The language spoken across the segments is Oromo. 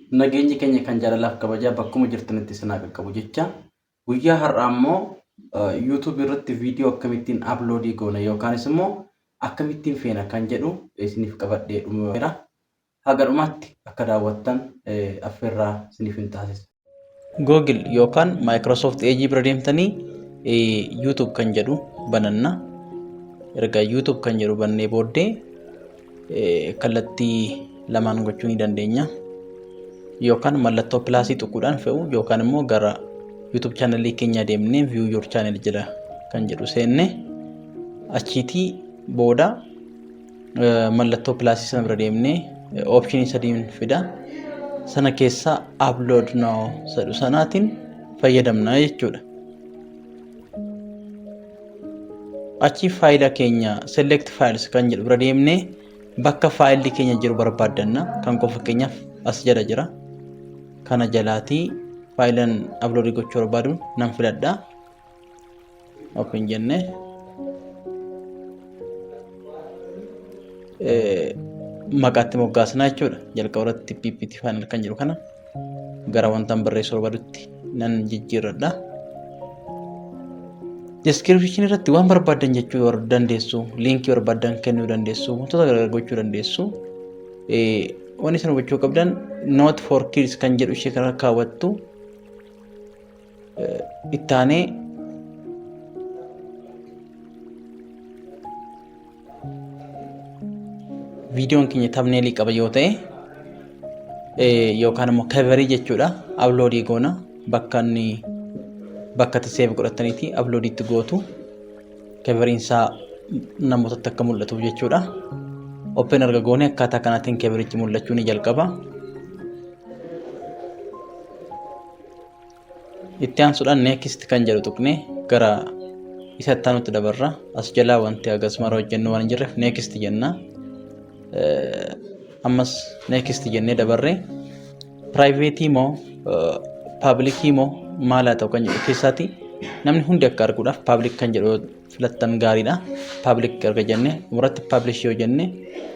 Nageenyi keenya kan jaalalaaf kabajaa bakkuma jirtanitti isin haa qaqqabu jecha guyyaa har'aa immoo YouTube irratti viidiyoo akkamittiin uploadii goona yookaanis immoo akkamittiin feena kan jedhu isiniif qabadhee dhufeera. Haga dhumaatti akka daawwattan affeerraa isiniif hin taasisa. Google yookaan Microsoft Edge bira deemtanii YouTube kan jedhu bananna. Erga YouTube kan jedhu bannee booddee kallattii lamaan gochuu ni dandeenya. Yookaan mallattoo pilaasii tuquudhaan fe'u yookaan immoo gara YouTube chaanalii keenyaa deemnee view your channel jedha kan jedhu seenne achiitii booda mallattoo pilaasii sana bira deemnee oopshinii sadiin fida. Sana keessaa upload now jedhu sanaatiin fayyadamna jechuudha. Achi faayila keenya select files kan jedhu bira deemnee bakka faayilli keenya jiru barbaaddanna. Kan koo fakkeenyaaf as jala jira. Kana jalaatii faayilan upload gochuu barbaadu nan filadha. Open jennee maqaatti moggaasnaa jechuudha. Jalqaba irratti PPT final kan jedhu kana gara wantaan barreessuu barbaadutti nan jijjiirradha. Description irratti waan barbaaddan jechuu dandeessu, liinkii barbaaddan kennuu dandeessu, wantoota garaagaraa gochuu dandeessu. Wanni isin hubachuu qabdan not for kids kan jedhu ishee kana kaawwattu ittaanee viidiyoon keenya thumbnailii qaba yoo ta'e yookaan immoo coverii jechuudha uploadii goona bakka inni bakka itti save godhataniiti uploadiitti gootu coveriin isaa namootatti akka mul'atuuf jechuudha. Open erga goone akkaataa kanaatiin coverichi mul'achuu ni jalqaba. Itti aansuudhaan next kan jedhu tuqnee gara isa itti aanutti dabarra. As jalaa wanti hagas mara hojjennu waan hin jirreef next jenna. Ammas next jennee dabarree private moo public moo maal haa ta'u kan jedhu keessaati namni hundi akka arguudhaaf public kan jedhu filattan gaariidha. Public erga jennee dhumarratti publish yoo jenne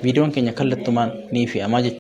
viidiyoon keenya kallattumaan ni fe'ama jechuudha.